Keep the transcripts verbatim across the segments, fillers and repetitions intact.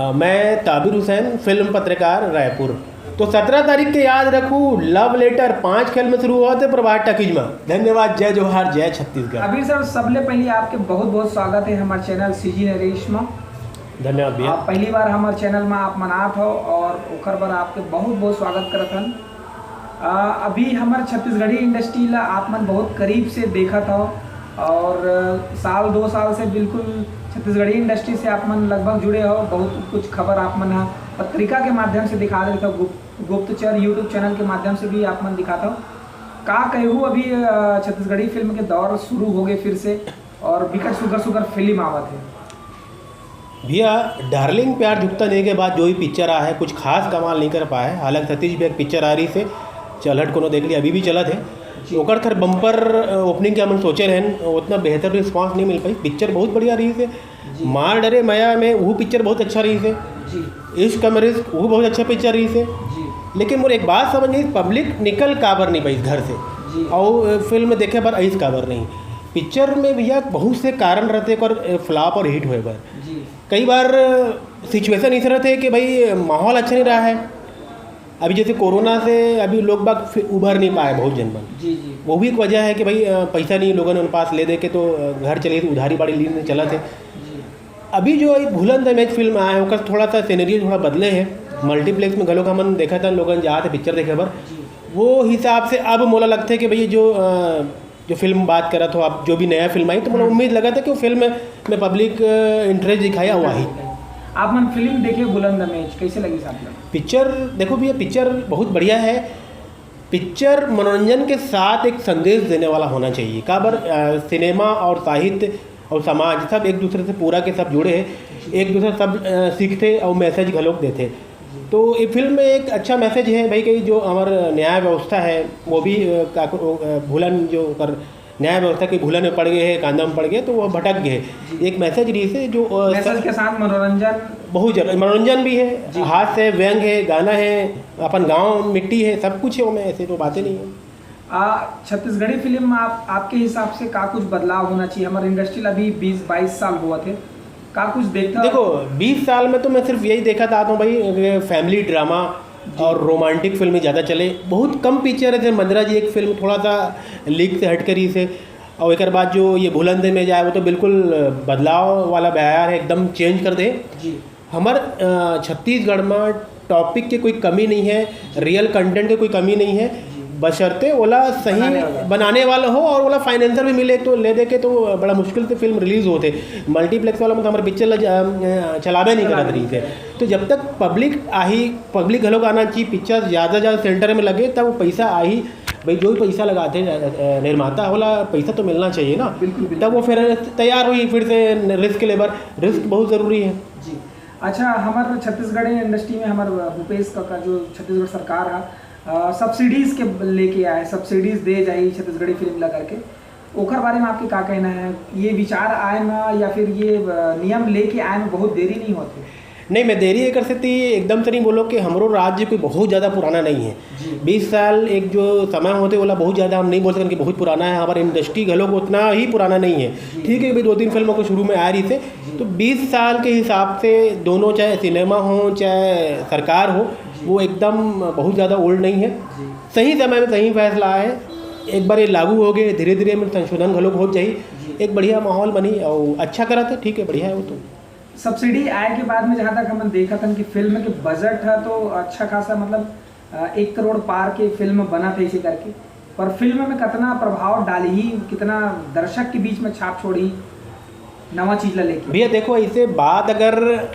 अ, मैं ताबिर हुसैन, फिल्म पत्रकार, रायपुर। तो सत्रह तारीख के याद रखू, लव लेटर पाँच खेल में शुरू होते प्रभात टॉकीज में। धन्यवाद, जय जोहार, जय छत्तीसगढ़। अबीर सर, सबले पहली आपके बहुत बहुत स्वागत है हमारे चैनल सीजी नरेश में। धन्यवाद भैया। आप पहली बार हमारे चैनल में आप मनात हो और ओकर बर आपके बहुत बहुत स्वागत करत हन। आ, अभी हमारे छत्तीसगढ़ी इंडस्ट्री ला आप मन बहुत करीब से देखत हो और, आ, साल दो साल से बिल्कुल छत्तीसगढ़ी इंडस्ट्री से आप मन लगभग जुड़े हो, बहुत कुछ खबर आप मन ह पत्रिका के माध्यम से दिखा देते हो, गुप-, गुप्तचर YouTube चैनल के माध्यम से भी आप मन दिखाता हो। का कहू, अभी, आ, छत्तीसगढ़ी फिल्म के दौर शुरू हो गए फिर से और बिकट सुगर सुगर फिल्म आवत है। भैया, डार्लिंग प्यार झुकता नहीं के बाद जो भी पिक्चर आया है, कुछ खास कमाल नहीं कर पाया है। हालांकि सतीश भैया की पिक्चर आ रही से चलहट कोनो देख ली, अभी भी चलत है। जी। ओकर खैर बम्पर ओपनिंग के हमन सोचे रहन, उतना बेहतर रिस्पांस नहीं मिल पाई। पिक्चर बहुत बढ़िया रही से। जी। मार डरे मया में वो पिक्चर बहुत अच्छा रही से। जी। इश्क कम रिस्क वो बहुत अच्छा पिक्चर रही से। जी। लेकिन मोर एक बात समझ नहीं, पब्लिक निकल काबर नहीं पाई घर से। जी। और फिल्म देखे बर आइस काबर नहीं। पिक्चर में भैया बहुत से कारण रहते हैं पर फ्लॉप और हिट होए बर। जी। कई बार सिचुएशन इस रहते हैं कि भाई माहौल अच्छा नहीं रहा है। अभी जैसे कोरोना से अभी लोग बाग फिर उभर नहीं पाए बहुत जन मन। जी। जी। वो भी एक वजह है कि भाई अ, पैसा नहीं लोगों ने पास ले दे के तो अ, घर चले उधारी बाड़ी लीन चलत है। जी। अभी जो ये भूलन दहेज फिल्म आया है ओकर थोड़ा सा सिनेरियो थोड़ा बदले है। मल्टीप्लेक्स में घलोक हमन देखा था लोगन जात है पिक्चर देखे बर। जी। वो हिसाब से अब मोला लगते कि भाई जो अ, जो फिल्म बात करत हो आप, जो भी नया फिल्म आई तो मोला हम्म। उम्मीद लगा था कि वो फिल्म में पब्लिक इंटरेस्ट दिखाया हुआ ही। आप मन फिल्म देखे भूलन दहेज, कैसे लगी साहब लोग? पिक्चर देखो भैया, पिक्चर बहुत बढ़िया है। पिक्चर मनोरंजन के साथ एक संदेश देने वाला होना चाहिए। काबर अ, सिनेमा और साहित्य और समाज सब एक दूसरे से पूरा के सब जुड़े हैं, एक दूसरे सब अ, सीखते और मैसेज घलोक देते। तो ये फिल्म में एक अच्छा मैसेज है भाई कि जो हमार न्याय व्यवस्था है वो भी अ, का- अ, भूलन जो कर न्याय व्यवस्था की भूलन में पड़ गए हैं, कांदा में पड़ गए तो वो भटक गए। एक मैसेज रही से जो अ, मैसेज के साथ मनोरंजन। बहुत जरूरी मनोरंजन भी है, जी। हास्य है, व्यंग है, गाना है, अपन गांव मिट्टी है, सब कुछ है, उसमें ऐसे तो बातें नहीं है। आ, छत्तीसगढ़ी फिल्म में आप, आपके हिसाब से का कुछ बदलाव होना चाहिए? हमारे इंडस्ट्री ला अभी बीस बाईस साल हुआ थे, का कुछ देखता? देखो, बीस साल में तो मैं सिर्फ यही देखा था भाई, फैमिली ड्रामा और रोमांटिक फिल्में ज़्यादा चले। बहुत कम पिक्चर है, जैसे मंजरा जी एक फिल्म थोड़ा सा लीक से हट करी से, और एक बाद जो ये भूलन दहेज में जाए वो तो बिल्कुल बदलाव वाला बयार है, एकदम चेंज कर दे। जी। हमार अ, छत्तीसगढ़ में टॉपिक के कोई कमी नहीं है, रियल कंटेंट के कोई कमी नहीं है, बशर्ते ओला सही बनाने वाला। बनाने वाला हो और ओला फाइनेंसर भी मिले तो ले दे के तो बड़ा मुश्किल से फिल्म रिलीज होते। मल्टीप्लेक्स वाला मतलब हमारे पिक्चर ला जा- अ, चलावे नहीं करत रही थे। तो जब तक पब्लिक आही, पब्लिक घलोक आना चाहिए, पिक्चर ज़्यादा ज़्यादा सेंटर में लगे तब वो पैसा आही। भाई जो भी पैसा लगाते हैं अ, निर्माता वाला पैसा तो मिलना चाहिए ना। बिल्कुल, बिल्कुल। तब वो फिर तैयार हुई फिर से रिस्क लेबर। रिस्क बहुत ज़रूरी है। जी। अच्छा, हमारे छत्तीसगढ़ इंडस्ट्री में हमारे भूपेश काका जो छत्तीसगढ़ सरकार है, अ, सब्सिडीज के लेके आए, सब्सिडीज दे जाई छत्तीसगढ़ी फिल्म ला करके, ओकर बारे में आपके का कहना है? ये विचार आए में या फिर ये, अ, नियम लेके आए में बहुत देरी नहीं होती? नहीं, मैं देरी एकर सेती एकदम से नहीं बोलो कि हमरो राज्य कोई बहुत ज़्यादा पुराना नहीं है। जी। बीस साल एक जो समय होते वाला बहुत ज़्यादा हम नहीं बोल सकते कि बहुत पुराना है, हमारा इंडस्ट्री घलोक उतना ही पुराना नहीं है। ठीक है, अभी दो तीन फिल्मों को शुरू में आ रही थे, तो बीस साल के हिसाब से दोनों, चाहे सिनेमा हो चाहे सरकार हो, वो एकदम बहुत ज़्यादा ओल्ड नहीं है। सही समय में सही फैसला आए, एक बार ये लागू हो गए, धीरे धीरे में संशोधन घलोक हो जाही, एक बढ़िया माहौल बनी और अच्छा करा था, ठीक है, बढ़िया है वो तो। सब्सिडी आए के बाद में जहाँ तक हमन देखत हन कि फिल्म के बजट है तो अच्छा खासा, मतलब, अ, एक करोड़ पार के फिल्म बनत है इसे करके, पर फिल्म में कितना प्रभाव डालही, कितना दर्शक के बीच में छाप छोड़ही नवा चीज ला लेके? भैया देखो, ऐसे बात अगर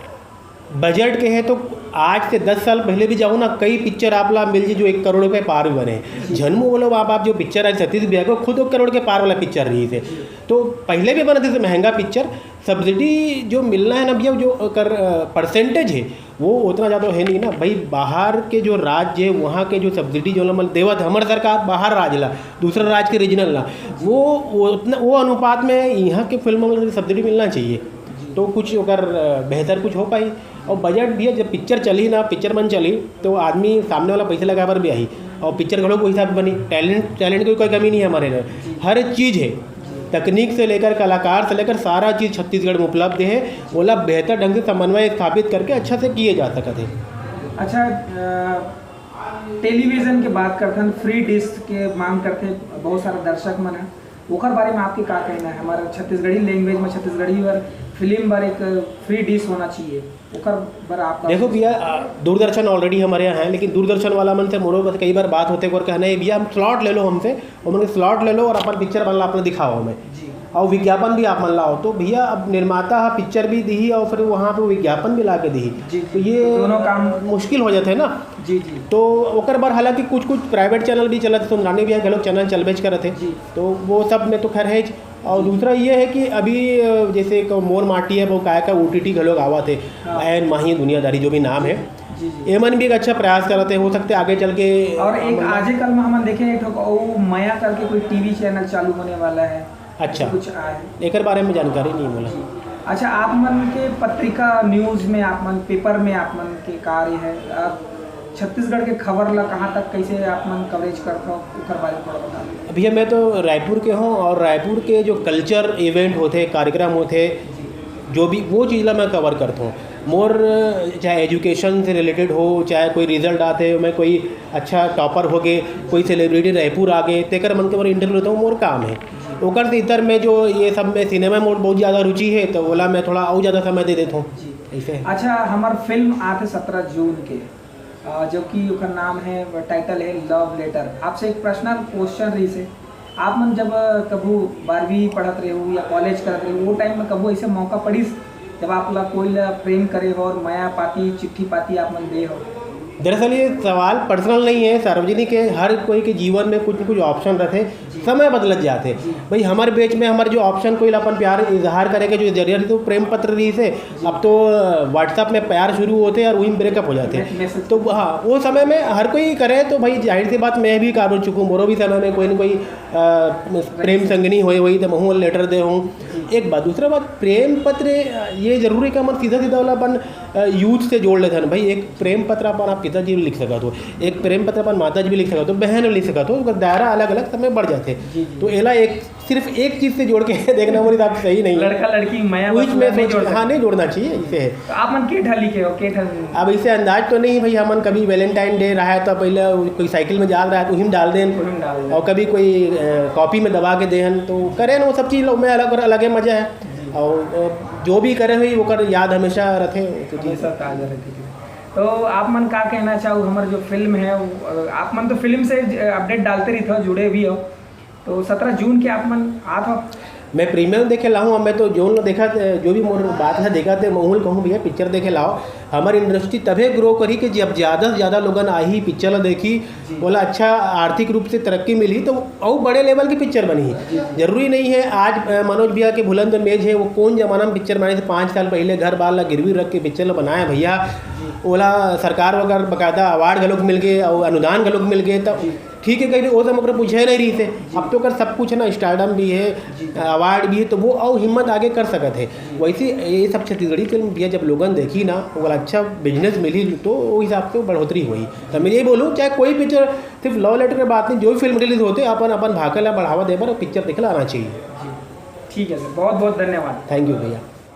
बजट के है तो आज से दस साल पहले भी जाओ ना, कई पिक्चर आप ला मिल जी जो एक करोड़ रुपए पार भी बने। झनमू बोलो बाप, आप जो पिक्चर आज सतीश भैया को खुद एक करोड़ के पार वाला पिक्चर रही थे, तो पहले भी बना थे महंगा पिक्चर। सब्सिडी जो मिलना है ना भैया, जो कर परसेंटेज है वो उतना ज़्यादा है नहीं ना भाई। बाहर के जो राज्य है वहाँ के जो सब्सिडी जो मतलब देवत है हमारे सरकार बाहर राज्य ला, दूसरा राज्य के रीजनल ला, वो वो उतना वो अनुपात में यहाँ के फिल्म में सब्सिडी मिलना चाहिए, तो कुछ ओकर अ, बेहतर कुछ हो पाई। और बजट भी है, जब पिक्चर चली ना, पिक्चर मन चली, तो आदमी सामने वाला पैसे लगा पर भी आई, और पिक्चर घलो को हिसाब बनी। टैलेंट टैलेंट की कोई कमी नहीं है हमारे इधर, हर चीज़ है। तकनीक से लेकर, कलाकार से लेकर, सारा चीज़ छत्तीसगढ़ में उपलब्ध है। ओला बेहतर ढंग से समन्वय स्थापित करके अच्छा से किए जा सकत है। अच्छा, टेलीविजन के बात करथन, फ्री डिश के मांग करथे बहुत सारा दर्शक मन है, ओकर बारे में आपके का कहना है? हमारे छत्तीसगढ़ी लैंग्वेज में, छत्तीसगढ़ी बर फिल्म बर एक फ्री डिश होना चाहिए, ओकर बर आपका देखो भैया, दूरदर्शन ऑलरेडी हमारे यहाँ है, लेकिन दूरदर्शन वाला मन से मोरो बस कई बार बात होते, एक बार कहना है, भैया हम स्लॉट ले लो हमसे, उमन के स्लॉट ले लो और अपन पिक्चर बनला अपना दिखाओ हमें। जी। और विज्ञापन भी आप मन लाओ, तो भैया अब निर्माता हा पिक्चर भी दिही और फिर वहाँ पे विज्ञापन भी ला के दिही। जी, तो ये दोनों काम मुश्किल हो जाते हैं ना। जी जी। तो ओकर बर हालांकि कुछ कुछ प्राइवेट चैनल भी चलत है, सुंदरानी भैया घलोक चैनल चलबेच करत है। जी। तो वो सब में तो खैर है ही। और दूसरा ये है कि अभी अ, जैसे एक मोर माटी है, वो काय का ओ टी टी घलोक आवत है, हाँ। ऐन माही दुनियादारी जो भी नाम है, जी जी। एमन भी एक अच्छा प्रयास करत है, हो सकते आगे चल के और एक आजे कल में हमन देखे एक ठो वो मया करके कोई टीवी चैनल चालू होने वाला है, अच्छा। कुछ आए। एकर बारे में जानकारी नहीं मिला। अच्छा, आप मन के पत्रिका, न्यूज में आप मन, पेपर में आप मन के कार्य है, आप छत्तीसगढ़ के खबर ला कहाँ तक कैसे आप मन कवरेज करत हो, ओकर बारे में थोड़ा बता दो। भैया, मैं तो रायपुर के हूँ और रायपुर के जो कल्चर इवेंट होते, कार्यक्रम होते, जो भी वो चीज़ ला मैं कवर करता हूँ। मोर चाहे एजुकेशन से रिलेटेड हो, चाहे कोई रिजल्ट आते, मैं कोई अच्छा टॉपर हो गए, कोई सेलिब्रिटी रायपुर आ गए, तेकर मन के मोर इंटरव्यू लेता हूँ, मोर काम है। ओकर से इतर में जो ये सब में सिनेमा में मोर बहुत ज़्यादा रुचि है, तो ओला मैं थोड़ा और ज़्यादा समय दे देता हूँ। जी। ऐसे है। अच्छा, हमार फिल्म आते सत्रह जून के, अ, जो कि ओकर नाम है, टाइटल है लव लेटर। आपसे एक पर्सनल क्वेश्चन रही से, आप मन जब कभू बारहवीं पढ़त रहे हो या कॉलेज करत रहे हो, वो टाइम में कभू ऐसे मौका पड़िस जब आप ला कोई ला प्रेम करे हो और मया पाती, चिट्ठी पाती आप मन दे हो? दरअसल ये सवाल पर्सनल नहीं है, सार्वजनिक है। हर कोई के जीवन में कुछ न कुछ ऑप्शन रहते, समय बदलत जाते। भाई, हमारे बीच में हमारे जो ऑप्शन कोई अपन प्यार इजहार करे के जो जरिया रही, तो प्रेम पत्र रही से। अब तो व्हाट्सएप में प्यार शुरू होते और वहीं ब्रेकअप हो जाते। तो हाँ, वो समय में हर कोई करे, तो भाई, जाहिर सी बात, मैं भी काबिल चुकूँ, मोरो भी समय में कोई ना कोई प्रेम संगनी होए हुई, तो महूँ लेटर दे हूँ। एक बात। दूसरा बात, प्रेम पत्र ये जरूरी का मन सीधा सीधा वाला अपन यूथ से जोड़ लेते हैं भाई। एक प्रेम पत्र अपन आप पिताजी भी लिख सकते हो, एक प्रेम पत्र अपन माता जी भी लिख सकते हो, बहन भी लिख सकते हो, ओकर दायरा अलग अलग समय बढ़ जाते। तो एला एक सिर्फ एक चीज से जोड़ के देखना मोर हिसाब से सही नहीं है। लड़का लड़की मया कुछ बस में नहीं सोच जोड़ हाँ, सकते। नहीं जोड़ना चाहिए। इसे है तो आप मन के ठा लिखे हो, के ठा? अब इसे अंदाज तो नहीं भाई, हमन कभी वैलेंटाइन डे रहा है तो पहले कोई साइकिल में डाल रहा है तो उही में डाल देन, उही में डाल देन। और कभी कोई कॉपी में दबा के देहन, तो करें वो सब चीज़ में अलग अलग मजा है। और अ, जो भी करे हुई ओकर याद हमेशा रहते। तो जी। हमेशा ताजा रहती है। तो आप मन का कहना चाहो, हमार जो फिल्म है वो, अ, आप मन तो फिल्म से अपडेट डालते रहते हो, जुड़े भी हो, तो सत्रह जून के आप मन आत हो? मैं प्रीमियर देखे लाहूँ। अब मैं तो जोन ला देखा, जो भी मोर बात है देखा थे, महूँ ल कहूँ, भैया पिक्चर देखे लाओ। हमार इंडस्ट्री तभे ग्रो करी कि जब ज़्यादा से ज़्यादा लोगन आही पिक्चर ला देखी, बोला अच्छा आर्थिक रूप से तरक्की मिली तो अउ बड़े लेवल की पिक्चर बनी। जरूरी नहीं है आज अ, मनोज भैया के भूलन द मेज है, वो कौन जमाना में पिक्चर बनाए थे, पाँच साल पहले घर बार ला गिरवी रख के पिक्चर ला बनाया भैया। ओला सरकार वगैरह बकायदा अवार्ड घलोक मिल गए और अनुदान घलोक मिल गए, तब ठीक है, कहीं वो तो ओकरा पूछे नहीं रही थे। अब तो कर सब कुछ है ना, स्टारडम भी है, अवार्ड भी है, तो वो और हिम्मत आगे कर सकत है। वैसे ये सब छत्तीसगढ़ी फिल्म भैया जब लोगन देखी ना, वो अच्छा बिजनेस मिली तो वो हिसाब से बढ़ोतरी हुई। तो मैं यही बोलूँ, चाहे कोई पिक्चर, सिर्फ लव लेटर की बात नहीं, जो भी फिल्म रिलीज होते अपन अपन भाषा ला बढ़ावा दे बर पिक्चर देखे ला आना चाहिए। ठीक है सर, बहुत बहुत धन्यवाद। थैंक यू भैया।